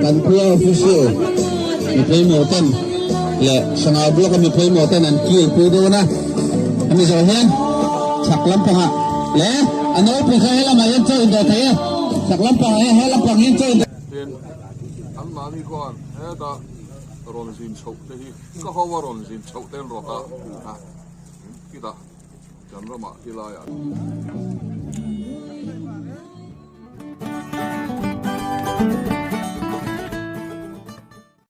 Kan khua official mi pawimawh ten leh Sangau block a mi pawimawh ten an kil pui dawn a, hemi zawh hian chhak lampangah leh a naupui kha helamah hian chaw indawh thei e, chhak lampangah hian he lampang hian chaw indawh. Tin, anmahni khuan heta rawn zin chhoh te hi ka ho a rawn zin chhoh te an rawt a, kitah kan ramah tilaiah.